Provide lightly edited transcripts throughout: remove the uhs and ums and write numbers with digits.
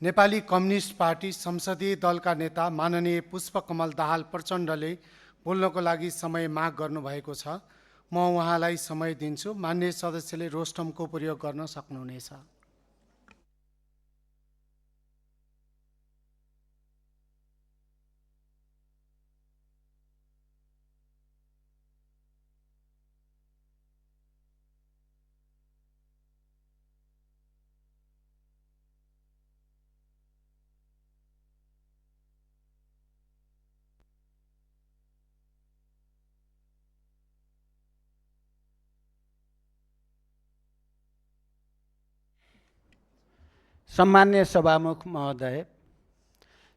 Nepali communist party संसदीय दलका नेता माननीय पुष्पकमल दाहाल प्रचण्डले बोल्नको लागि समय माग गर्नुभएको छ। म उहाँलाई समय दिन्छु। मान्य सदस्यले रोस्टमको प्रयोग गर्न सक्नुहुनेछ। सम्मान्य सभामुख महोदय,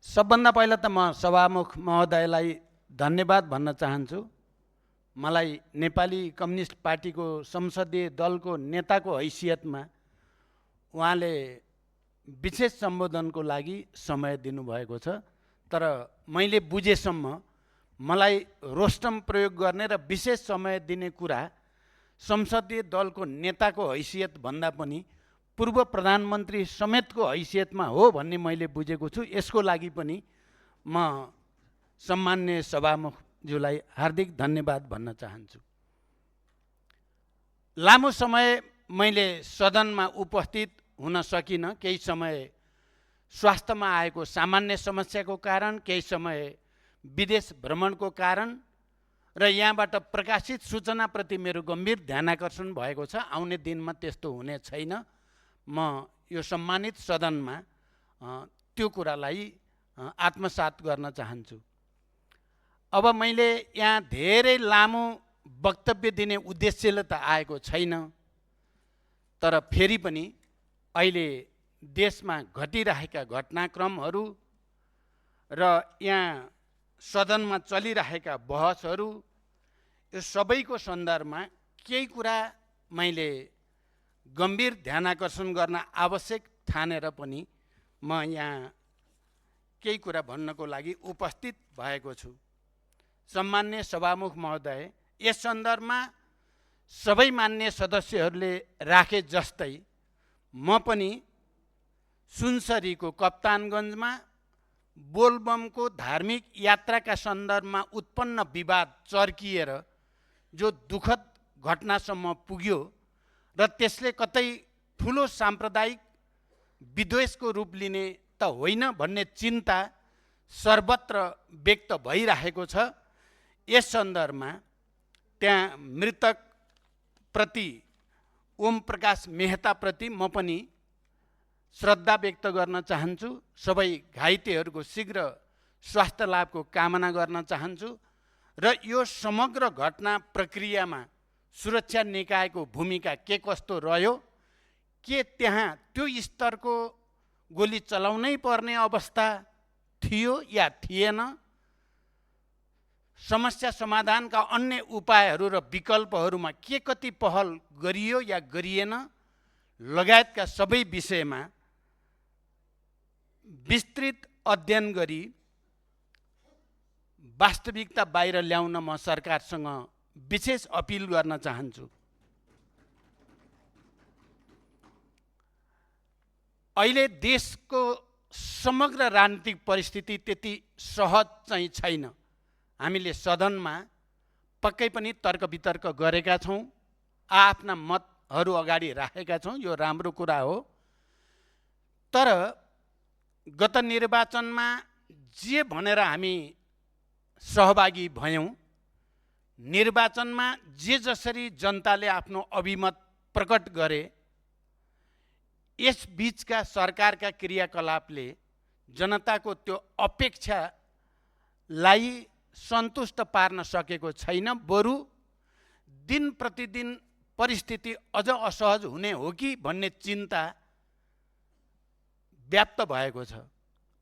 सबभन्दा पहिला त म सभामुख महोदयलाई धन्यवाद भन्न चाहन्छु। मलाई नेपाली कम्युनिस्ट पार्टीको संसदीय दलको नेताको हैसियतमा उहाँले विशेष सम्बोधनको लागि समय दिनुभएको छ। तर मैले बुझेसम्म मलाई रोस्टम प्रयोग गर्ने र विशेष समय दिने कुरा संसदीय दलको नेताको हैसियत भन्दा पनि पूर्व प्रधानमन्त्री समेतको हैसियतमा हो भन्ने मैले बुझेको छु। यसको लागि पनि म सम्मान्य सभामुखज्यूलाई हार्दिक धन्यवाद भन्न चाहन्छु। लामो समय मैले सदनमा उपस्थित हुन सकिनँ। केही समय स्वास्थ्यमा आएको सामान्य समस्याको कारण, केही समय विदेश भ्रमणको कारण र यहाँबाट प्रकाशित सूचनाप्रति मेरो गम्भीर ध्यानाकर्षण भएको छ। आउने दिनमा त्यस्तो हुने छैन। म यो सम्मानित सदनमा त्यो कुरालाई आत्मसात गर्न चाहन्छु। अब मैले यहाँ धेरै लामो वक्तव्य दिने उद्देश्यले त आएको छैन, तर फेरि पनि अहिले देशमा घटिरहेका घटनाक्रमहरू र यहाँ सदनमा चलिरहेका बहसहरू, यो सबैको सन्दर्भमा केही कुरा मैले गम्भीर ध्यानाकर्षण गर्न आवश्यक ठानेर पनि म यहाँ केही कुरा भन्नको लागि उपस्थित भएको छु। सम्मान्य सभामुख महोदय, यस सन्दर्भमा सबै मान्य सदस्यहरूले राखे जस्तै म पनि सुनसरीको कप्तानगञ्जमा बोलबमको धार्मिक यात्राका सन्दर्भमा उत्पन्न विवाद चर्किएर जो दुःखद घटनासम्म पुग्यो र त्यसले कतै ठुलो साम्प्रदायिक विद्वेषको रूप लिने त होइन भन्ने चिन्ता सर्वत्र व्यक्त भइरहेको छ। यस सन्दर्भमा त्यहाँ मृतकप्रति ओम प्रकाश मेहताप्रति म पनि श्रद्धा व्यक्त गर्न चाहन्छु। सबै घाइतेहरूको शीघ्र स्वास्थ्य लाभको कामना गर्न चाहन्छु र यो समग्र घटना प्रक्रियामा सुरक्षा निकायको भूमिका के कस्तो रह्यो, के त्यहाँ त्यो स्तरको गोली चलाउनै पर्ने अवस्था थियो या थिएन, समस्या समाधानका अन्य उपायहरू र विकल्पहरूमा के कति पहल गरियो या गरिएन लगायतका सबै विषयमा विस्तृत अध्ययन गरी वास्तविकता बाहिर ल्याउन म सरकारसँग विशेष अपिल गर्न चाहन्छु। अहिले देशको समग्र राजनीतिक परिस्थिति त्यति सहज चाहिँ छैन। हामीले सदनमा पक्कै पनि तर्क वितर्क गरेका छौँ, आफ्ना मतहरू अगाडि राखेका छौँ, यो राम्रो कुरा हो। तर गत निर्वाचनमा जे भनेर हामी सहभागी भयौँ, निर्वाचनमा जे जसरी जनताले आफ्नो अभिमत प्रकट गरे, यस बीचका सरकारका क्रियाकलापले जनताको त्यो अपेक्षालाई सन्तुष्ट पार्न सकेको छैन। बरु दिन प्रतिदिन परिस्थिति अझ असहज हुने हो कि भन्ने चिन्ता व्याप्त भएको छ।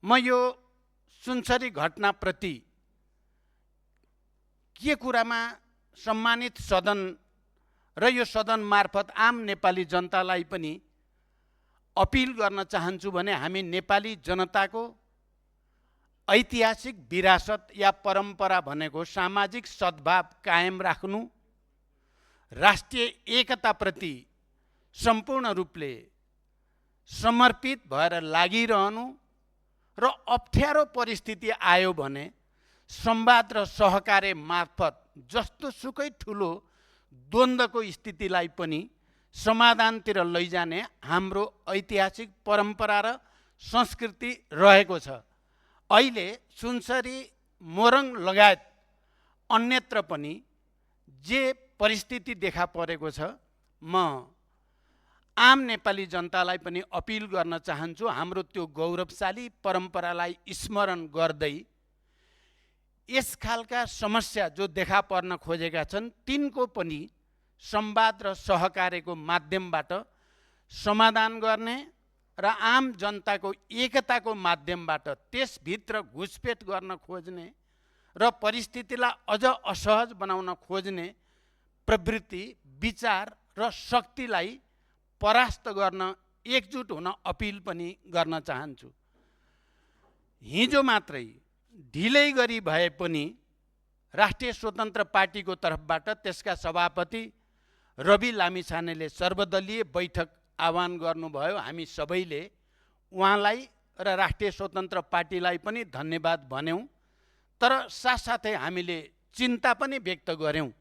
म यो सुनसरी घटनाप्रति के कुरामा सम्मानित सदन र यो सदन मार्फत आम नेपाली जनतालाई पनि अपिल गर्न चाहन्छु भने हामी नेपाली जनताको ऐतिहासिक विरासत या परम्परा भनेको सामाजिक सद्भाव कायम राख्नु, राष्ट्रिय एकताप्रति सम्पूर्ण रूपले समर्पित भएर लागिरहनु र अप्ठ्यारो परिस्थिति आयो भने संवाद र सहकार्य मार्फत जस्तो सुकै ठुलो द्वन्द्वको स्थितिलाई पनि समाधानतिर लैजाने हाम्रो ऐतिहासिक परम्परा र संस्कृति रहेको छ। अहिले सुनसरी मोरङ लगायत अन्यत्र पनि जे परिस्थिति देखा परेको छ, म आम नेपाली जनतालाई पनि अपिल गर्न चाहन्छु, हाम्रो त्यो गौरवशाली परम्परालाई स्मरण गर्दै यस खालका समस्या जो देखा पर्न खोजेका छन् तिनको पनि संवाद र सहकार्यको माध्यमबाट समाधान गर्ने र आम जनताको एकताको माध्यमबाट त्यसभित्र घुसपेट गर्न खोज्ने र परिस्थितिलाई अझ असहज बनाउन खोज्ने प्रवृत्ति, विचार र शक्तिलाई परास्त गर्न एकजुट हुन अपिल पनि गर्न चाहन्छु। हिजो मात्रै ढिलै गरी भए पनि राष्ट्रिय स्वतन्त्र पार्टीको तर्फबाट त्यसका सभापति रवि लामिछानेले सर्वदलीय बैठक आह्वान गर्नुभयो। हामी सबैले उहाँलाई र राष्ट्रिय स्वतन्त्र पार्टीलाई पनि धन्यवाद भन्यौँ, तर साथसाथै हामीले चिन्ता पनि व्यक्त गर्यौँ।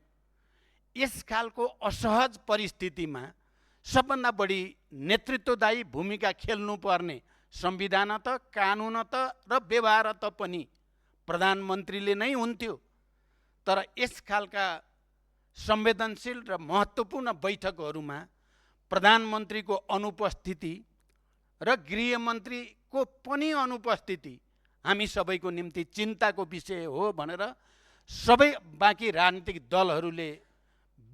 यस खालको असहज परिस्थितिमा सबभन्दा बढी नेतृत्वदायी भूमिका खेल्नुपर्ने संविधान त, कानुन त र व्यवहार त पनि प्रधानमन्त्रीले नै हुन्थ्यो। तर यस खालका संवेदनशील र महत्त्वपूर्ण बैठकहरूमा प्रधानमन्त्रीको अनुपस्थिति र गृहमन्त्रीको पनि अनुपस्थिति हामी सबैको निम्ति चिन्ताको विषय हो भनेर सबै बाँकी राजनीतिक दलहरूले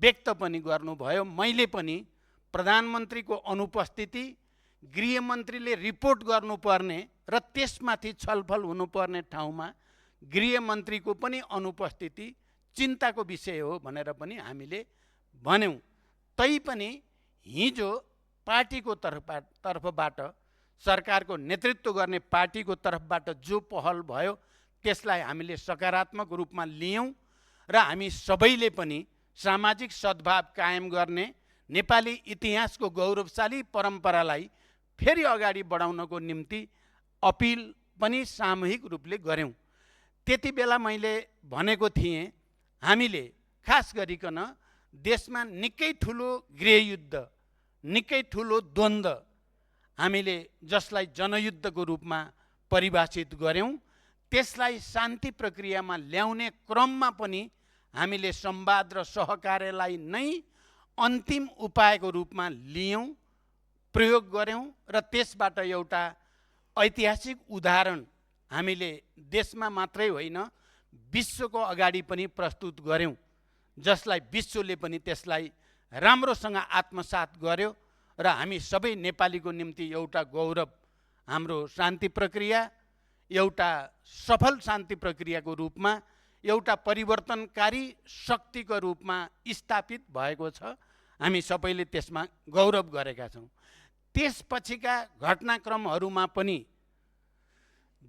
व्यक्त पनि गर्नुभयो। मैले पनि प्रधानमन्त्रीको अनुपस्थिति, गृहमन्त्रीले रिपोर्ट गर्नुपर्ने र त्यसमाथि छलफल हुनुपर्ने ठाउँमा गृहमन्त्रीको पनि अनुपस्थिति चिन्ताको विषय हो भनेर पनि हामीले भन्यौँ। तैपनि हिजो पार्टीको तर्फबाट, सरकारको नेतृत्व गर्ने पार्टीको तर्फबाट जो पहल भयो त्यसलाई हामीले सकारात्मक रूपमा लियौँ र हामी सबैले पनि सामाजिक सद्भाव कायम गर्ने नेपाली इतिहासको गौरवशाली परम्परालाई फेरि अगाडि बढाउनको निम्ति अपिल पनि सामूहिक रूपले गर्यौँ। त्यति बेला मैले भनेको थिएँ, हामीले खास गरिकन देशमा निकै ठुलो गृहयुद्ध, निकै ठुलो द्वन्द्व हामीले जसलाई जनयुद्धको रूपमा परिभाषित गर्यौँ, त्यसलाई शान्ति प्रक्रियामा ल्याउने क्रममा पनि हामीले संवाद र सहकार्यलाई नै अन्तिम उपायको रूपमा लियौँ, प्रयोग गर्यौँ र त्यसबाट एउटा ऐतिहासिक उदाहरण हामीले देशमा मात्रै होइन विश्वको अगाडि पनि प्रस्तुत गर्यौँ, जसलाई विश्वले पनि त्यसलाई राम्रोसँग आत्मसात गर्यो र हामी सबै नेपालीको निम्ति एउटा गौरव, हाम्रो शान्ति प्रक्रिया एउटा सफल शान्ति प्रक्रियाको रूपमा, एउटा परिवर्तनकारी शक्तिको रूपमा स्थापित भएको छ। हामी सबैले त्यसमा गौरव गरेका छौँ। त्यसपछिका घटनाक्रमहरूमा पनि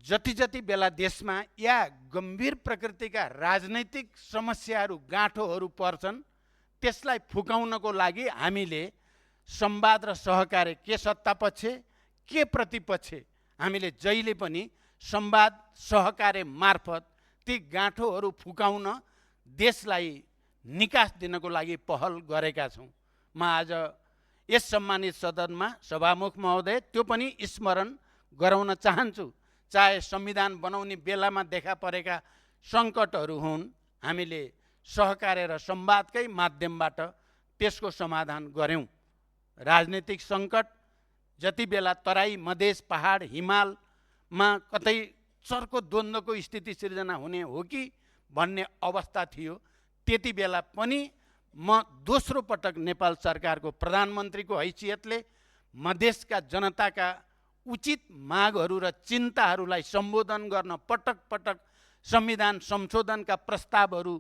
जति जति बेला देशमा या गम्भीर प्रकृतिका राजनैतिक समस्याहरू, गाँठोहरू पर्छन्, त्यसलाई फुकाउनको लागि हामीले संवाद र सहकार्य, के सत्तापक्ष के प्रतिपक्ष, हामीले जहिले पनि संवाद सहकार्य मार्फत ती गाँठोहरू फुकाउन, देशलाई निकास दिनको लागि पहल गरेका छौँ। म आज यस सम्मानित सदनमा सभामुख महोदय त्यो पनि स्मरण गराउन चाहन्छु। चाहे संविधान बनाउने बेलामा देखा परेका सङ्कटहरू हुन्, हामीले सहकार्य र संवादकै माध्यमबाट त्यसको समाधान गर्यौँ। राजनीतिक सङ्कट जति बेला तराई, मधेस, पहाड, हिमालमा कतै चर्को द्वन्द्वको स्थिति सिर्जना हुने हो कि भन्ने अवस्था थियो, त्यति बेला पनि म दोस्रो पटक नेपाल सरकारको प्रधानमन्त्रीको हैसियतले मधेसका जनताका उचित मागहरू र चिन्ताहरूलाई सम्बोधन गर्न पटक पटक संविधान संशोधनका प्रस्तावहरू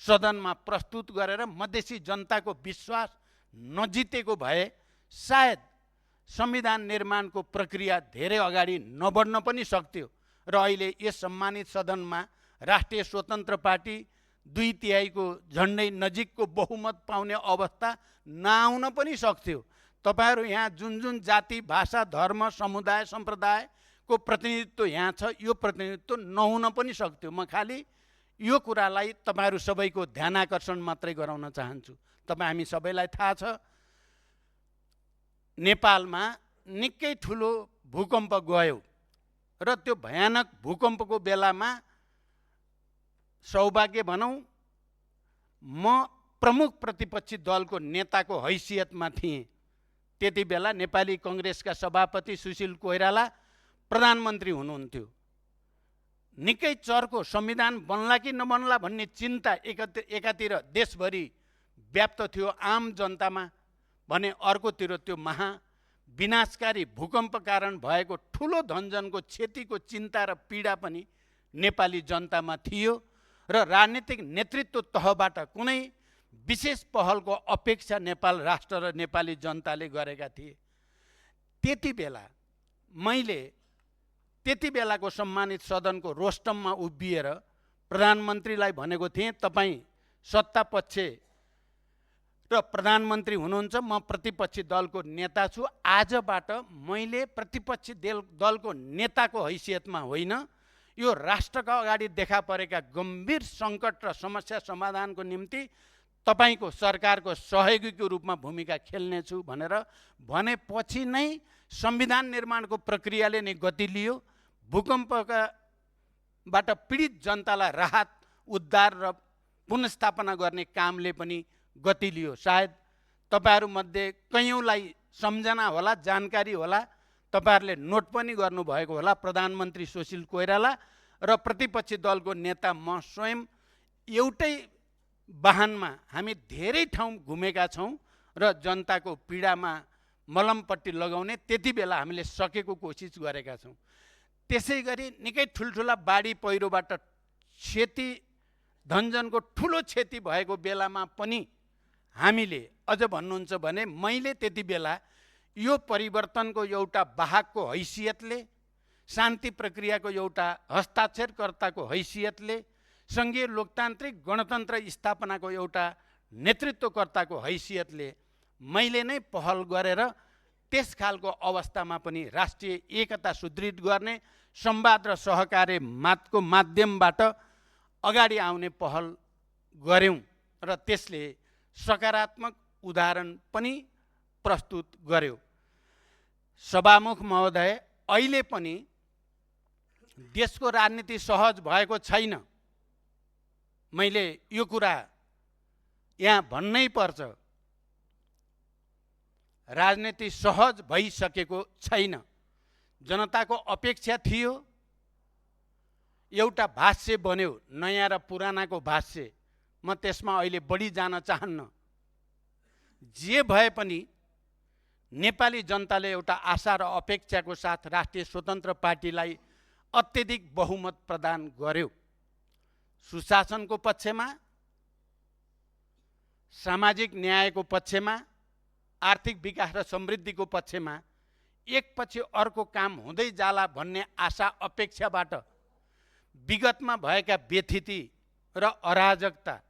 सदनमा प्रस्तुत गरेर मधेसी जनताको विश्वास नजितेको भए सायद संविधान निर्माणको प्रक्रिया धेरै अगाडि नबढ्न पनि सक्थ्यो र अहिले यस सम्मानित सदनमा राष्ट्रिय स्वतन्त्र पार्टी 2/3 झन्डै नजिकको बहुमत पाउने अवस्था नआउन पनि सक्थ्यो। तपाईहरू यहाँ जुन जुन जाति, भाषा, धर्म, समुदाय, सम्प्रदायको प्रतिनिधित्व यहाँ छ, यो प्रतिनिधित्व नहुन पनि सक्थ्यो। म खालि यो कुरालाई तपाईहरू सबैको ध्यानाकर्षण मात्रै गराउन चाहन्छु। हामी सबैलाई थाहा छ, नेपालमा निकै ठुलो भूकम्प गयो र त्यो भयानक भूकम्पको बेलामा सौभाग्य भनौँ, म प्रमुख प्रतिपक्षी दलको नेताको हैसियतमा थिएँ। त्यति बेला नेपाली कङ्ग्रेसका सभापति सुशील कोइराला प्रधानमन्त्री हुनुहुन्थ्यो। निकै चर्को संविधान बन्ला कि नबन्ला भन्ने चिन्ता एकातिर देशभरि व्याप्त थियो आम जनतामा भने, अर्कोतिर त्यो विनाशकारी भूकम्प कारण भएको ठुलो धनजनको क्षतिको चिन्ता र पीडा पनि नेपाली जनतामा थियो र राजनीतिक नेतृत्व तहबाट कुनै विशेष पहलको अपेक्षा नेपाल राष्ट्र र नेपाली जनताले गरेका थिए। त्यति बेला मैले त्यति बेलाको सम्मानित सदनको रोस्टममा उभिएर प्रधानमन्त्रीलाई भनेको थिएँ, तपाईँ सत्ता पक्ष र प्रधानमन्त्री हुनुहुन्छ, म प्रतिपक्षी दलको नेता छु। आजबाट मैले प्रतिपक्षी दलको नेताको हैसियतमा होइन, यो राष्ट्रका अगाडि देखा परेका गम्भीर सङ्कट र समस्या समाधानको निम्ति तपाईको सरकारको सहयोगीको रूपमा भूमिका खेल्नेछु भनेर भनेपछि नै संविधान निर्माणको प्रक्रियाले नै गति लियो। भूकम्पबाट पीडित जनतालाई राहत, उद्धार र पुनर्स्थापना गर्ने कामले पनि गति लियो। सायद तपाईहरूमध्ये कयौँलाई सम्झना होला, जानकारी होला, तपाईहरूले नोट पनि गर्नुभएको होला। प्रधानमन्त्री सुशील कोइराला र प्रतिपक्षी दलको नेता म स्वयं एउटै वाहनमा हामी धेरै ठाउँ घुमेका छौँ र जनताको पीडामा मलमपट्टि लगाउने त्यति बेला हामीले सकेको कोसिस गरेका छौँ। त्यसै गरी निकै ठुल्ठुला बाढी पहिरोबाट क्षति, धनजनको ठुलो क्षति भएको बेलामा पनि हामीले अझ भन्नुहुन्छ भने मैले त्यति बेला यो परिवर्तनको एउटा वाहकको हैसियतले, शान्ति प्रक्रियाको एउटा हस्ताक्षरकर्ताको हैसियतले, सङ्घीय लोकतान्त्रिक गणतन्त्र स्थापनाको एउटा नेतृत्वकर्ताको हैसियतले मैले नै पहल गरेर त्यस खालको अवस्थामा पनि राष्ट्रिय एकता सुदृढ गर्ने, संवाद र सहकार्यको माध्यमबाट अगाडि आउने पहल गऱ्यौँ र त्यसले सकारात्मक उदाहरण पनि प्रस्तुत गर्यो। सभामुख महोदय, अहिले पनि देशको राजनीति सहज भएको छैन। मैले यो कुरा यहाँ भन्नै पर्छ, राजनीति सहज भइसकेको छैन। जनताको अपेक्षा थियो, एउटा भाष्य बन्यो, नयाँ र पुरानाको भाष्य। म त्यसमा अहिले बढी जान चाहन्न। जे भए पनि नेपाली जनताले एउटा आशा र अपेक्षाको साथ राष्ट्रिय स्वतन्त्र पार्टीलाई अत्यधिक बहुमत प्रदान गर्यो। सुशासनको पक्षमा, सामाजिक न्यायको पक्षमा, आर्थिक विकास र समृद्धिको पक्षमा एकपछि अर्को काम हुँदै जाला भन्ने आशा अपेक्षाबाट विगतमा भएका व्यथिति र अराजकता,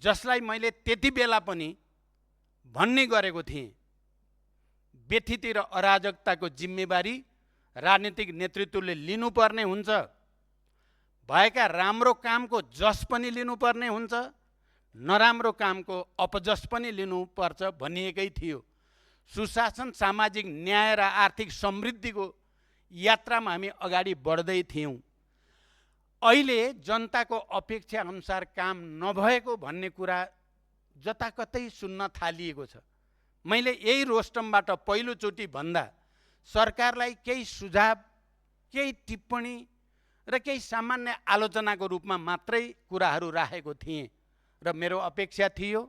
जसलाई मैले त्यति बेला पनि भन्ने गरेको थिएँ, व्यथिति र अराजकताको जिम्मेवारी राजनीतिक नेतृत्वले लिनुपर्ने हुन्छ। भएका राम्रो कामको जस पनि लिनुपर्ने हुन्छ, नराम्रो कामको अपजस पनि लिनुपर्छ भनिएकै थियो। सुशासन, सामाजिक न्याय र आर्थिक समृद्धिको यात्रामा हामी अगाडि बढ्दै थियौँ। अहिले जनताको अपेक्षा अनुसार काम नभएको भन्ने कुरा जताकतै सुन्न थालिएको छ। मैले यही रोस्टमबाट पहिलोचोटि भन्दा सरकारलाई केही सुझाव, केही टिप्पणी र केही सामान्य आलोचनाको रूपमा मात्रै कुराहरू राखेको थिएँ र मेरो अपेक्षा थियो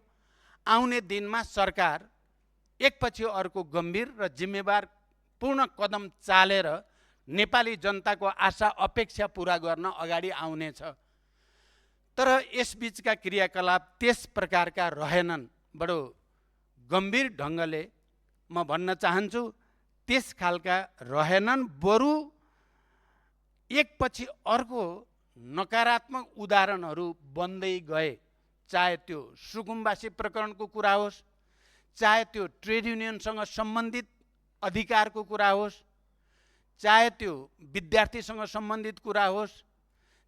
आउने दिनमा सरकार एकपछि अर्को गम्भीर र जिम्मेवार पूर्ण कदम चालेर नेपाली जनताको आशा अपेक्षा पूरा गर्न अगाडि आउनेछ। तर यसबीचका क्रियाकलाप त्यस प्रकारका रहेनन्। बडो गम्भीर ढङ्गले म भन्न चाहन्छु, त्यस खालका रहेनन्। बरु एकपछि अर्को नकारात्मक उदाहरणहरू बन्दै गए। चाहे त्यो सुकुम्बासी प्रकरणको कुरा होस्, चाहे त्यो ट्रेड युनियनसँग सम्बन्धित अधिकारको कुरा होस्, चाहे त्यो विद्यार्थीसँग सम्बन्धित कुरा होस्,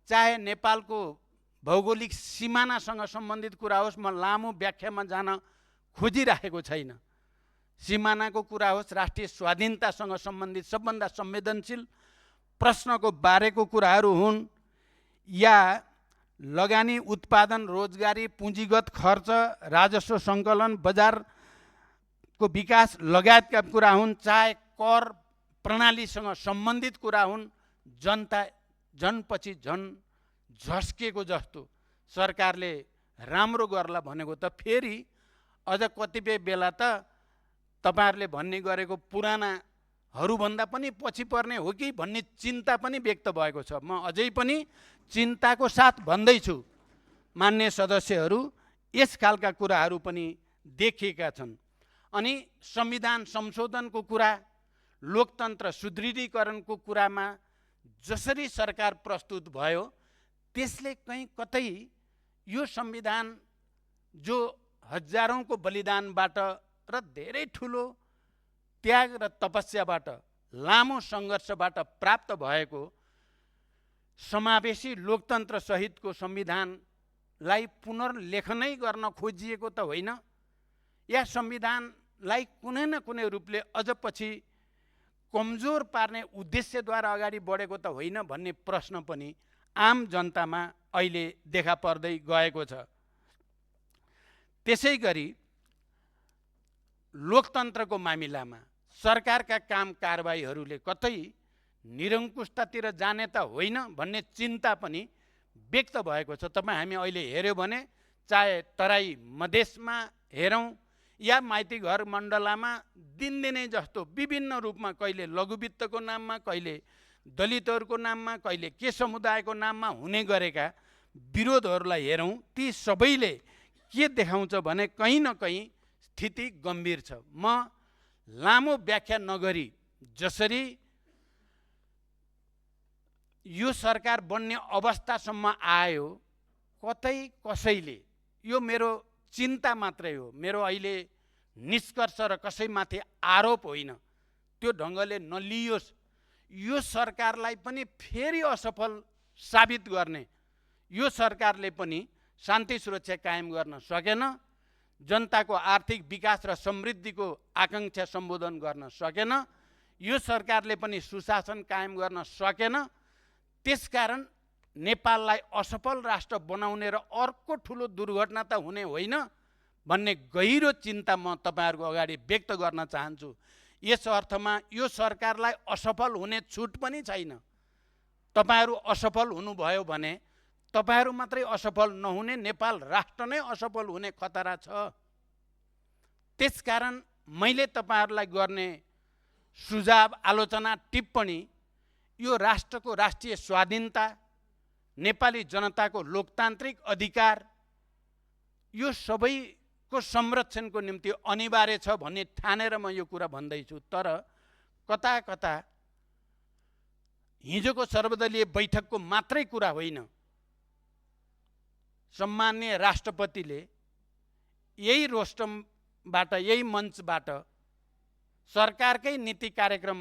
चाहे नेपालको भौगोलिक सिमानासँग सम्बन्धित कुरा होस्, म लामो व्याख्यामा जान खोजिराखेको छैन। सिमानाको कुरा होस्, राष्ट्रिय स्वाधीनतासँग सम्बन्धित सबभन्दा संवेदनशील प्रश्नको बारेको कुराहरू हुन्, या लगानी, उत्पादन, रोजगारी, पुँजीगत खर्च, राजस्व सङ्कलन, बजारको विकास लगायतका कुरा हुन्, चाहे कर प्रणालीसँग सम्बन्धित कुरा हुन्, जनता जनपछि झन झस्केको जस्तो सरकारले राम्रो गर्ला भनेको त फेरि अझ कतिपय बेला त तपाईहरुले भन्ने गरेको पुरानाहरूभन्दा पनि पछि पर्ने हो कि भन्ने चिन्ता पनि व्यक्त भएको छ। म अझै पनि चिन्ताको साथ भन्दैछु, मान्य सदस्यहरू, यस खालका कुराहरू पनि देखिएका छन्। अनि संविधान संशोधनको कुरा, लोकतन्त्र सुदृढीकरणको कुरामा जसरी सरकार प्रस्तुत भयो, त्यसले कहीँ कतै यो संविधान जो हजारौंको बलिदानबाट र धेरै ठुलो त्याग र तपस्याबाट, लामो सङ्घर्षबाट प्राप्त भएको समावेशी लोकतन्त्र सहितको संविधानलाई पुनर्लेखनै गर्न खोजिएको त होइन, या संविधानलाई कुनै न कुनै रूपले अझ पछि कमजोर पार्ने उद्देश्यद्वारा अगाडि बढेको त होइन भन्ने प्रश्न पनि आम जनतामा अहिले देखा पर्दै गएको छ। त्यसै गरी लोकतन्त्रको मामिलामा सरकारका काम कारबाहीहरूले कतै निरङ्कुशतातिर जाने त होइन भन्ने चिन्ता पनि व्यक्त भएको छ। तपाईँ हामी अहिले हेर्यो भने चाहे तराई मधेसमा हेरौँ या माइती घर मण्डलामा दिनदिनै जस्तो विभिन्न रूपमा, कहिले लघुवित्तको नाममा, कहिले दलितहरूको नाममा, कहिले के समुदायको नाममा हुने गरेका विरोधहरूलाई हेरौँ, ती सबैले के देखाउँछ भने कहीँ न कहीँ स्थिति गम्भीर छ। म लामो व्याख्या नगरी जसरी यो सरकार बन्ने अवस्थासम्म आयो, कतै कसैले, यो मेरो चिन्ता मात्रै हो, मेरो अहिले निष्कर्ष र कसैमाथि आरोप होइन, त्यो ढङ्गले नलियोस्, यो सरकारलाई पनि फेरि असफल साबित गर्ने, यो सरकारले पनि शान्ति सुरक्षा कायम गर्न सकेन, जनताको आर्थिक विकास र समृद्धिको आकांक्षा सम्बोधन गर्न सकेन, यो सरकारले पनि सुशासन कायम गर्न सकेन। त्यसकारण नेपाललाई असफल राष्ट्र बनाउने र अर्को ठुलो दुर्घटना त हुने होइन भन्ने गहिरो चिन्ता म तपाईहरुको अगाडि व्यक्त गर्न चाहन्छु। यस अर्थमा यो सरकारलाई असफल हुने छुट पनि छैन। तपाईहरु असफल हुनुभयो भने तपाईहरु मात्रै असफल नहुने, नेपाल राष्ट्र नै असफल हुने खतरा छ। त्यसकारण मैले तपाईहरुलाई गर्ने सुझाव, आलोचना, टिप्पणी यो राष्ट्रको राष्ट्रिय स्वाधीनता, नेपाली जनताको लोकतान्त्रिक अधिकार, यो सबैको संरक्षणको निम्ति अनिवार्य छ भन्ने ठानेर म यो कुरा भन्दैछु। तर कता कता हिजोको सर्वदलीय बैठकको मात्रै कुरा होइन, सम्माननीय राष्ट्रपतिले यही रोस्टमबाट, यही मञ्चबाट सरकारकै नीति कार्यक्रम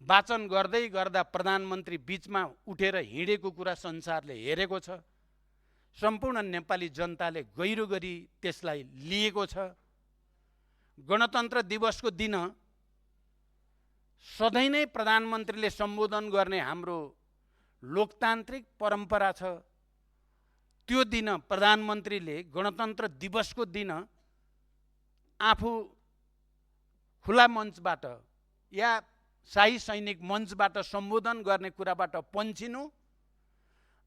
वाचन गर्दै गर्दा प्रधानमन्त्री बीचमा उठेर हिँडेको कुरा संसारले हेरेको छ। सम्पूर्ण नेपाली जनताले गहिरो गरी त्यसलाई लिएको छ। गणतन्त्र दिवसको दिन सधैँ नै प्रधानमन्त्रीले सम्बोधन गर्ने हाम्रो लोकतान्त्रिक परम्परा छ। त्यो दिन प्रधानमन्त्रीले गणतन्त्र दिवसको दिन आफू खुला मञ्चबाट या शाही सैनिक मञ्चबाट सम्बोधन गर्ने कुराबाट पन्छिनु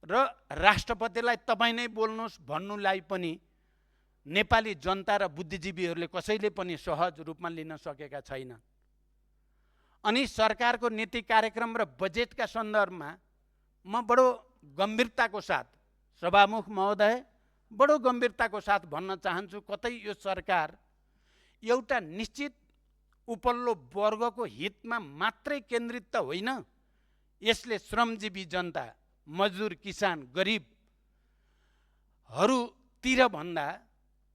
र राष्ट्रपतिलाई तपाईँ नै बोल्नुहोस् भन्नुलाई पनि नेपाली जनता र बुद्धिजीवीहरूले कसैले पनि सहज रूपमा लिन सकेका छैन। अनि सरकारको नीति कार्यक्रम र बजेटका सन्दर्भमा म बडो गम्भीरताको साथ, सभामुख महोदय, बडो गम्भीरताको साथ भन्न चाहन्छु, कतै यो सरकार एउटा निश्चित उपल्लो वर्गको हितमा मात्रै केन्द्रित त होइन, यसले श्रमजीवी जनता, मजदुर, किसान, गरिबहरूतिर भन्दा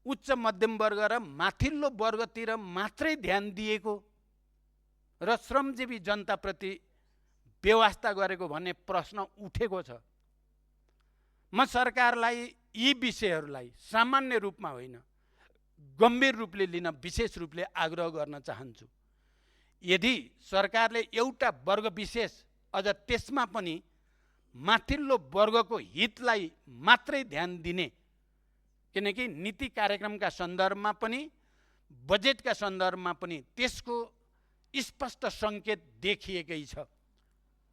उच्च मध्यम वर्ग र माथिल्लो वर्गतिर मात्रै ध्यान दिएको र श्रमजीवी जनताप्रति बेवास्ता गरेको भन्ने प्रश्न उठेको छ। म सरकारलाई यी विषयहरूलाई सामान्य रूपमा होइन, गम्भीर रूपले लिन विशेष रूपले आग्रह गर्न चाहन्छु। यदि सरकारले एउटा वर्ग विशेष अझ त्यसमा पनि माथिल्लो वर्गको हितलाई मात्रै ध्यान दिने, किनकि नीति कार्यक्रमका सन्दर्भमा पनि बजेटका सन्दर्भमा पनि त्यसको स्पष्ट सङ्केत देखिएकै छ।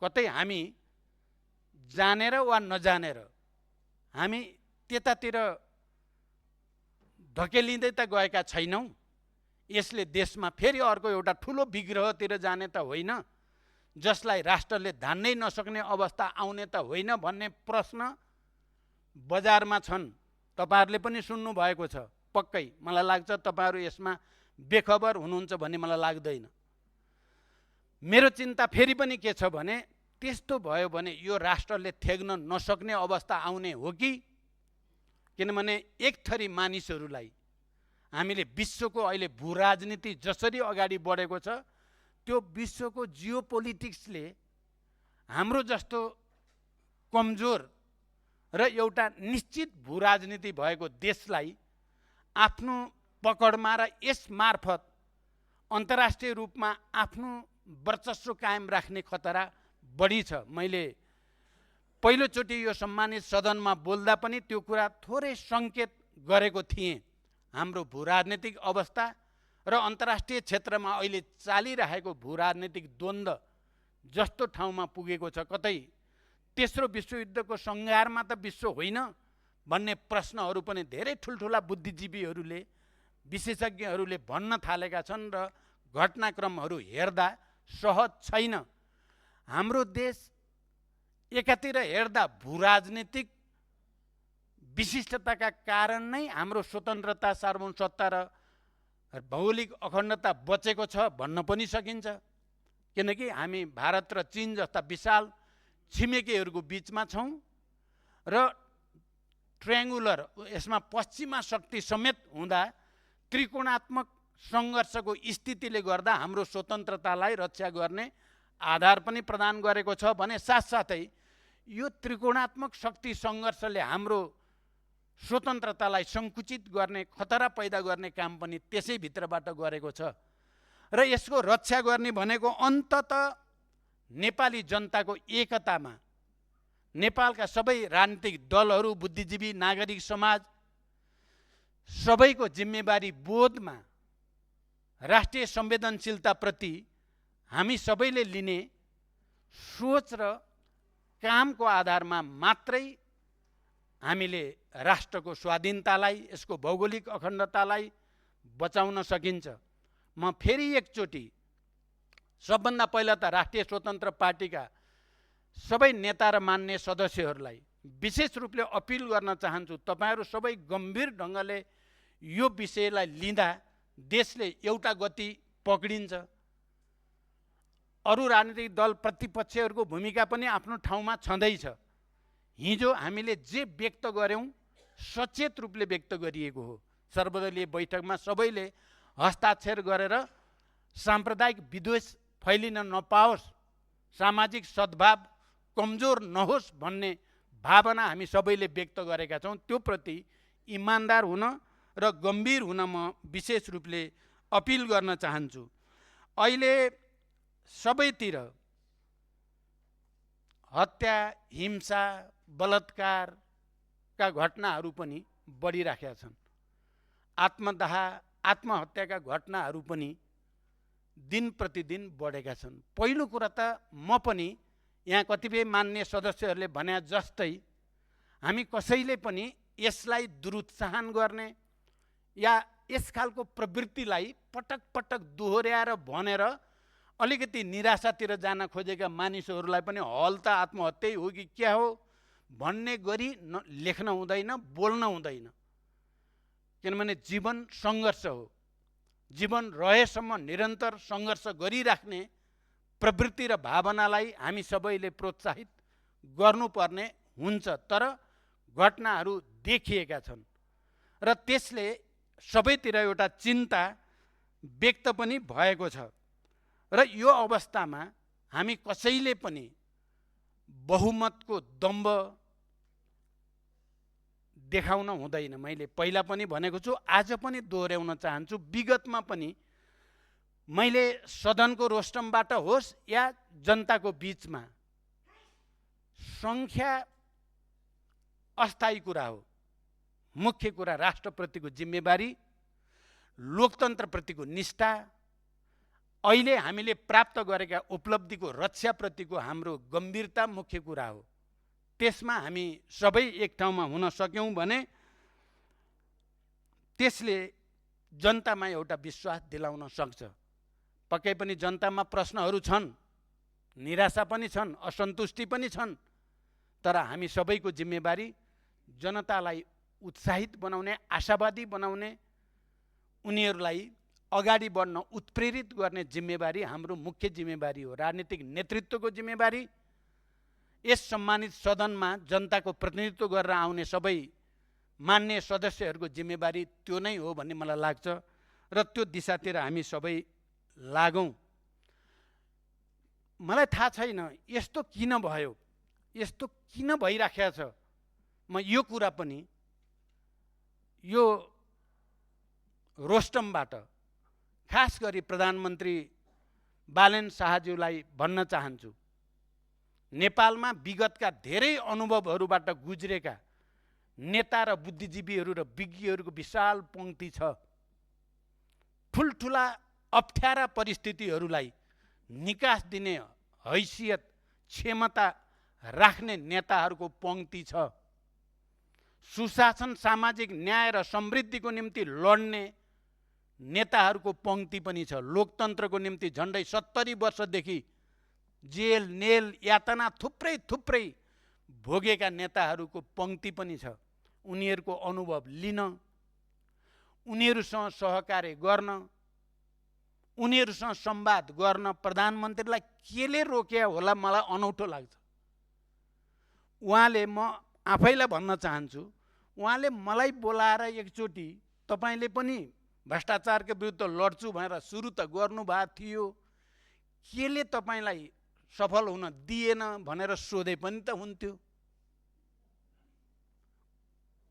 कतै हामी जानेर वा नजानेर हामी त्यतातिर धकेलिँदै त गएका छैनौँ। यसले देशमा फेरि अर्को एउटा ठुलो विग्रहतिर जाने त होइन, जसलाई राष्ट्रले धान्नै नसक्ने अवस्था आउने त होइन भन्ने प्रश्न बजारमा छन्। तपाईहरुले पनि सुन्नु भएको छ पक्कै। मलाई लाग्छ तपाईहरु यसमा बेखबर हुनुहुन्छ भन्ने मलाई लाग्दैन। मेरो चिन्ता फेरि पनि के छ भने त्यस्तो भयो भने यो राष्ट्रले थेग्न नसक्ने अवस्था आउने हो कि, किनभने एक थरी मानिसहरूलाई हामीले विश्वको अहिले भू राजनीति जसरी अगाडि बढेको छ त्यो विश्वको जियोपोलिटिक्सले हाम्रो जस्तो कमजोर र एउटा निश्चित भू राजनीति भएको देशलाई आफ्नो पकडमा र यस मार्फत अन्तर्राष्ट्रिय रूपमा आफ्नो वर्चस्व कायम राख्ने खतरा बढी छ। मैले पहिलोचोटि यो सम्मानित सदनमा बोल्दा पनि त्यो कुरा थोरै सङ्केत गरेको थिएँ। हाम्रो भू राजनीतिक अवस्था र अन्तर्राष्ट्रिय क्षेत्रमा अहिले चालिरहेको भू राजनीतिक द्वन्द्व जस्तो ठाउँमा पुगेको छ, कतै तेस्रो विश्वयुद्धको सङ्घारमा त विश्व होइन भन्ने प्रश्नहरू पनि धेरै ठुल्ठुला बुद्धिजीवीहरूले विशेषज्ञहरूले भन्न थालेका छन् र घटनाक्रमहरू हेर्दा सहज छैन। हाम्रो देश एकातिर हेर्दा भू राजनीतिक विशिष्टताका कारण नै हाम्रो स्वतन्त्रता, सार्वभौमसत्ता र भौगोलिक अखण्डता बचेको छ भन्न पनि सकिन्छ। किनकि हामी भारत र चीन जस्ता विशाल छिमेकीहरूको बिचमा छौँ र ट्रायङ्गुलर यसमा पश्चिमा शक्ति समेत हुँदा त्रिकोणात्मक सङ्घर्षको स्थितिले गर्दा हाम्रो स्वतन्त्रतालाई रक्षा गर्ने आधार पनि प्रदान गरेको छ भने साथसाथै यो त्रिकोणात्मक शक्ति सङ्घर्षले हाम्रो स्वतन्त्रतालाई सङ्कुचित गर्ने, खतरा पैदा गर्ने काम पनि त्यसै भित्रबाट गरेको छ। र यसको रक्षा गर्ने भनेको अन्ततः नेपाली जनताको एकतामा नेपालका सबै राजनीतिक दलहरू, बुद्धिजीवी, नागरिक समाज सबैको जिम्मेवारी बोधमा राष्ट्रिय संवेदनशीलताप्रति हामी सबैले लिने सोच र कामको आधारमा मात्रै हामीले राष्ट्रको स्वाधीनतालाई, यसको भौगोलिक अखण्डतालाई बचाउन सकिन्छ। म फेरि एकचोटि सबभन्दा पहिला त राष्ट्रिय स्वतन्त्र पार्टीका सबै नेता र मान्य सदस्यहरूलाई विशेष रूपले अपिल गर्न चाहन्छु, तपाईहरु सबै गम्भीर ढङ्गले यो विषयलाई लिँदा देशले एउटा गति पक्रिन्छ। अरू राजनीतिक दल प्रतिपक्षहरूको भूमिका पनि आफ्नो ठाउँमा छँदैछ। हिजो हामीले जे व्यक्त गर्यौं सचेत रूपले व्यक्त गरिएको हो। सर्वदलीय बैठकमा सबैले हस्ताक्षर गरेर साम्प्रदायिक विद्वेष फैलिन नपाओस्, सामाजिक सद्भाव कमजोर नहोस् भन्ने भावना हामी सबैले व्यक्त गरेका छौँ। त्यो प्रति इमानदार हुन र गम्भीर हुन म विशेष रूपले अपिल गर्न चाहन्छु। अहिले सबैतिर हत्या, हिंसा, बलात्कारका घटनाहरू पनि बढिराखेका छन्। आत्मदाह, आत्महत्याका घटनाहरू पनि दिन प्रतिदिन बढेका छन्। पहिलो कुरा त म पनि यहाँ कतिपय मान्य सदस्यहरूले भने जस्तै हामी कसैले पनि यसलाई दुरुत्साहन गर्ने या यस खालको प्रवृत्तिलाई पटक पटक दोहोर्याएर भनेर अलिकति निराशातिर जान खोजेका मानिसहरूलाई पनि हल त आत्महत्या हो कि क्या हो भन्ने गरी लेख्न हुँदैन, बोल्न हुँदैन। किनभने जीवन सङ्घर्ष हो। जीवन रहेसम्म निरन्तर सङ्घर्ष गरिराख्ने प्रवृत्ति र भावनालाई हामी सबैले प्रोत्साहित गर्नुपर्ने हुन्छ। तर घटनाहरू देखिएका छन् र त्यसले सबैतिर एउटा चिन्ता व्यक्त पनि भएको छ र यो अवस्थामा हामी कसैले पनि बहुमतको दम्ब देखाउन हुँदैन। मैले पहिला पनि भनेको छु, आज पनि दोहोऱ्याउन चाहन्छु। विगतमा पनि मैले सदनको रोस्टमबाट होस् या जनताको बीचमा, सङ्ख्या अस्थायी कुरा हो। मुख्य कुरा राष्ट्रप्रतिको जिम्मेवारी, लोकतन्त्रप्रतिको निष्ठा, अहिले हामीले प्राप्त गरेका उपलब्धिको रक्षाप्रतिको हाम्रो गम्भीरता मुख्य कुरा हो। त्यसमा हामी सबै एक ठाउँमा हुन सक्यौँ भने त्यसले जनतामा एउटा विश्वास दिलाउन सक्छ। पक्कै पनि जनतामा प्रश्नहरू छन्, निराशा पनि छन्, असन्तुष्टि पनि छन्, तर हामी सबैको जिम्मेवारी जनतालाई उत्साहित बनाउने, आशावादी बनाउने, उनीहरूलाई अगाडि बढ्न उत्प्रेरित गर्ने जिम्मेवारी हाम्रो मुख्य जिम्मेवारी हो। राजनीतिक नेतृत्वको जिम्मेवारी, यस सम्मानित सदनमा जनताको प्रतिनिधित्व गरेर आउने सबै मान्य सदस्यहरूको जिम्मेवारी त्यो नै हो भन्ने मलाई लाग्छ र त्यो दिशातिर हामी सबै लागौँ। मलाई थाहा छैन यस्तो किन भयो, यस्तो किन भइराखेको छ। म यो कुरा पनि यो रोस्टमबाट खास गरी प्रधानमन्त्री बालेन शाहज्यूलाई भन्न चाहन्छु। नेपालमा विगतका धेरै अनुभवहरूबाट गुज्रेका नेता र बुद्धिजीवीहरू र विज्ञहरूको विशाल पङ्क्ति छ। ठुल्ठुला अप्ठ्यारा परिस्थितिहरूलाई निकास दिने हैसियत, क्षमता राख्ने नेताहरूको पङ्क्ति छ। सुशासन, सामाजिक न्याय र समृद्धिको निम्ति लड्ने नेताहरूको पङ्क्ति पनि छ। लोकतन्त्रको निम्ति झन्डै 70 वर्षदेखि जेल नेल यातना थुप्रै थुप्रै भोगेका नेताहरूको पङ्क्ति पनि छ। उनीहरूको अनुभव लिन, उनीहरूसँग सहकार्य गर्न, उनीहरूसँग संवाद गर्न प्रधानमन्त्रीलाई केले रोके होला मलाई अनौठो लाग्छ। उहाँले, म आफैलाई भन्न चाहन्छु, उहाँले मलाई बोलाएर एकचोटि तपाईँले पनि भ्रष्टाचारको विरुद्ध लड्छु भनेर सुरु त गर्नुभएको थियो, केले तपाईँलाई सफल हुन दिएन भनेर सोधे पनि त हुन्थ्यो।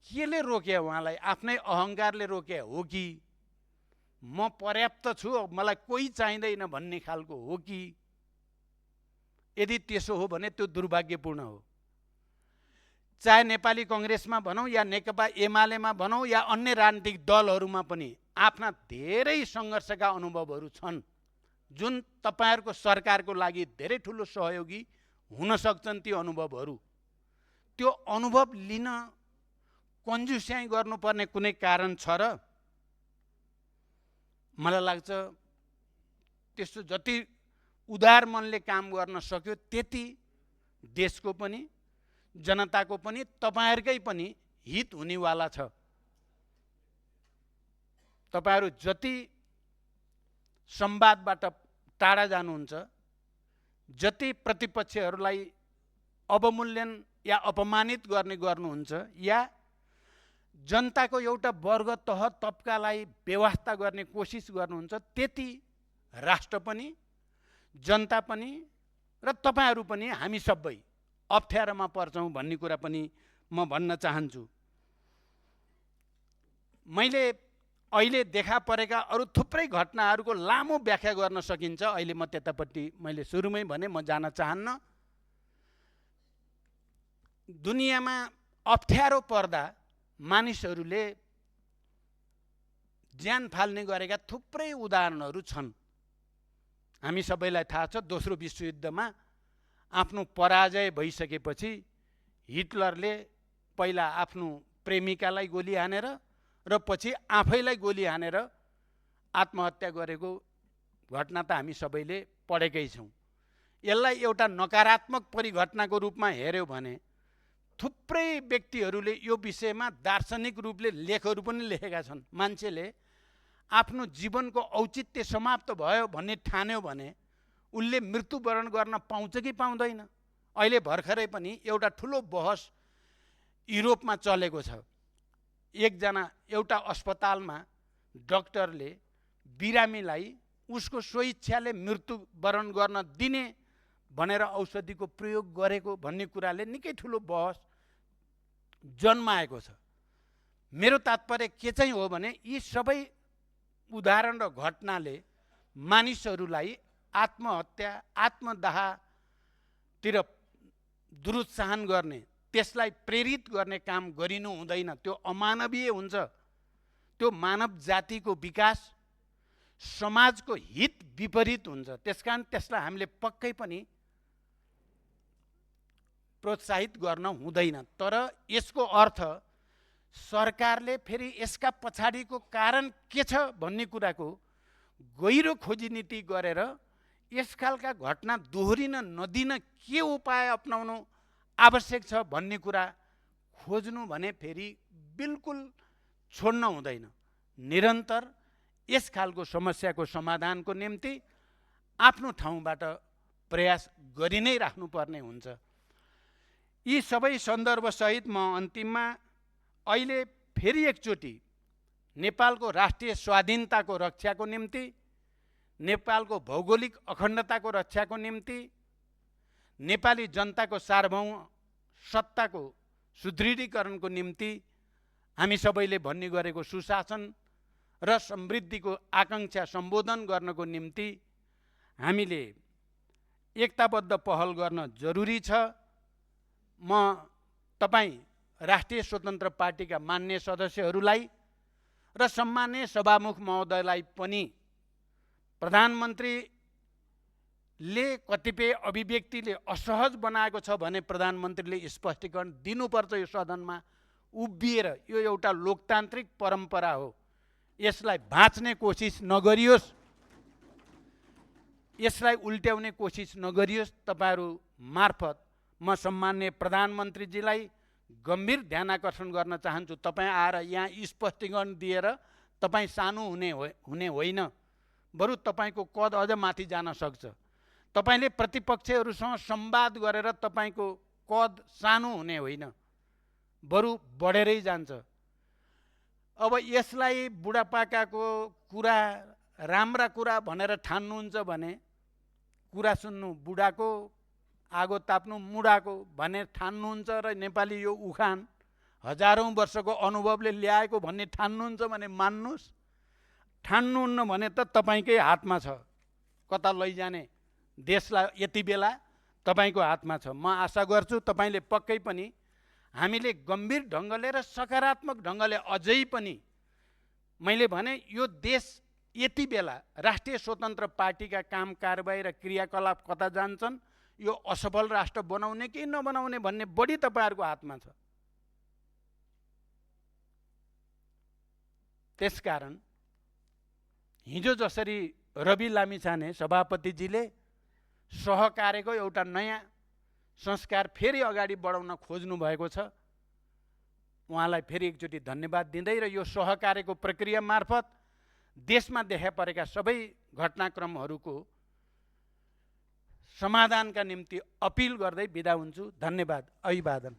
केले रोके उहाँलाई? आफ्नै अहङ्कारले रोके हो कि म पर्याप्त छु, मलाई कोही चाहिँदैन भन्ने खालको हो कि? यदि त्यसो हो भने त्यो दुर्भाग्यपूर्ण हो। चाहे नेपाली कङ्ग्रेसमा भनौँ या नेकपा एमालेमा भनौँ या अन्य राजनीतिक दलहरूमा पनि आफ्ना धेरै सङ्घर्षका अनुभवहरू छन्, जुन तपाईँहरूको सरकारको लागि धेरै ठुलो सहयोगी हुन सक्छन्। ती अनुभवहरू, त्यो अनुभव लिन कन्जुस्याइ गर्नुपर्ने कुनै कारण छ र? मलाई लाग्छ त्यस्तो जति उदार मनले काम गर्न सक्यो त्यति देशको पनि, जनताको पनि, तपाईँहरूकै पनि हित हुनेवाला छ। तपाईँहरू जति संवादबाट टाढा जानुहुन्छ, जति प्रतिपक्षहरूलाई अवमूल्यन या अपमानित गर्नुहुन्छ या जनताको एउटा वर्ग तह तबकालाई व्यवस्था गर्ने कोसिस गर्नुहुन्छ, त्यति राष्ट्र पनि, जनता पनि र तपाईँहरू पनि, हामी सबै अप्ठ्यारोमा पर्छौँ भन्ने कुरा पनि म भन्न चाहन्छु। मैले अहिले देखा परेका अरू थुप्रै घटनाहरूको लामो व्याख्या गर्न सकिन्छ। अहिले म त्यतापट्टि मैले सुरुमै भने म जान चाहन्न। दुनियाँमा अप्ठ्यारो पर्दा मानिसहरूले ज्यान फाल्ने गरेका थुप्रै उदाहरणहरू छन्। हामी सबैलाई थाहा छ, दोस्रो विश्वयुद्धमा आफ्नो पराजय भइसकेपछि हिटलरले पहिला आफ्नो प्रेमिकालाई गोली हानेर र पछि आफैलाई गोली हानेर आत्महत्या गरेको घटना त हामी सबैले पढेकै छौँ। यसलाई एउटा नकारात्मक परिघटनाको रूपमा हेर्यो भने थुप्रै व्यक्तिहरूले यो विषयमा दार्शनिक रूपले लेखहरू पनि लेखेका छन्। मान्छेले आफ्नो जीवनको औचित्य समाप्त भयो भन्ने ठान्यो भने उसले मृत्युवरण गर्न पाउँछ कि पाउँदैन? अहिले भर्खरै पनि एउटा ठुलो बहस युरोपमा चलेको छ। एकजना एउटा अस्पतालमा डाक्टरले बिरामीलाई उसको स्वइच्छाले मृत्युवरण गर्न दिने भनेर औषधिको प्रयोग गरेको भन्ने कुराले निकै ठुलो बहस जन्माएको छ। मेरो तात्पर्य के चाहिँ हो भने यी सबै उदाहरण र घटनाले मानिसहरूलाई आत्महत्या आत्मदाहतिर दुरुत्साहन गर्ने, त्यसलाई प्रेरित गर्ने काम गरिनु हुँदैन। त्यो अमानवीय हुन्छ। त्यो मानव जातिको विकास, समाजको हित विपरीत हुन्छ। त्यसकारण त्यसलाई हामीले पक्कै पनि प्रोत्साहित गर्न हुँदैन। तर यसको अर्थ सरकारले फेरि यसका पछाडिको कारण के छ भन्ने कुराको गहिरो खोजी नीति गरेर यस खालका घटना दोहोरिन नदिन के उपाय अपनाउनु आवश्यक छ भन्ने कुरा खोज्नु भने फेरि बिल्कुल छोड्न हुँदैन। निरन्तर यस खालको समस्याको समाधानको निम्ति आफ्नो ठाउँबाट प्रयास गरि नै राख्नुपर्ने हुन्छ। यी सबै सन्दर्भसहित म अन्तिममा अहिले फेरि एकचोटि नेपालको राष्ट्रिय स्वाधीनताको रक्षाको निम्ति, नेपालको भौगोलिक अखण्डताको रक्षाको निम्ति, नेपाली जनताको सार्वभौम सत्ताको सुदृढीकरणको निम्ति हामी सबैले भन्ने गरेको सुशासन र समृद्धिको आकाङ्क्षा सम्बोधन गर्नको निम्ति हामीले एकताबद्ध पहल गर्न जरुरी छ। म तपाईँ राष्ट्रिय स्वतन्त्र पार्टीका मान्य सदस्यहरूलाई र सम्माननीय सभामुख महोदयलाई पनि प्रधानमन्त्रीले कतिपय अभिव्यक्तिले असहज बनाएको छ भने प्रधानमन्त्रीले स्पष्टीकरण दिनुपर्छ। यो सदनमा उभिएर यो एउटा लोकतान्त्रिक परम्परा हो, यसलाई भाँच्ने कोसिस नगरियोस्, यसलाई उल्ट्याउने कोसिस नगरियोस्। तपाईहरू मार्फत म सम्माननीय प्रधानमन्त्रीजीलाई गम्भीर ध्यानाकर्षण गर्न चाहन्छु। तपाईँ आएर यहाँ स्पष्टीकरण दिएर तपाईँ सानो हुने होइन, बरु तपाईँको कद अझ माथि जान सक्छ। तपाईँले प्रतिपक्षहरूसँग संवाद गरेर तपाईँको कद सानो हुने होइन, बरु बढेरै जान्छ। अब यसलाई बुढापाकाको कुरा, राम्रा कुरा भनेर ठान्नुहुन्छ भने कुरा सुन्नु बुढाको, आगो ताप्नु मुढाको भनेर ठान्नुहुन्छ र नेपाली यो उखान हजारौँ वर्षको अनुभवले ल्याएको भन्ने ठान्नुहुन्छ भने मान्नुहोस्। ठान्नुहुन्न भने त तपाईँकै हातमा छ, कता लैजाने देशलाई यति बेला तपाईँको हातमा छ। म आशा गर्छु तपाईँले पक्कै पनि हामीले गम्भीर ढङ्गले र सकारात्मक ढङ्गले अझै पनि, मैले भने यो देश यति बेला राष्ट्रिय स्वतन्त्र पार्टीका काम कारबाही र क्रियाकलाप कता जान्छन्, यो असफल राष्ट्र बनाउने कि नबनाउने भन्ने बढी तपाईँहरूको हातमा छ। त्यसकारण हिजो जसरी रवि लामिछाने सभापतिजीले सहकार्यको एउटा नयाँ संस्कार फेरि अगाडि बढाउन खोज्नु भएको छ, उहाँलाई फेरि एकचोटि धन्यवाद दिँदै र यो सहकार्यको प्रक्रिया मार्फत देशमा देखा परेका सबै घटनाक्रमहरूको समाधानका निम्ति अपिल गर्दै बिदा हुन्छु। धन्यवाद। अभिवादन।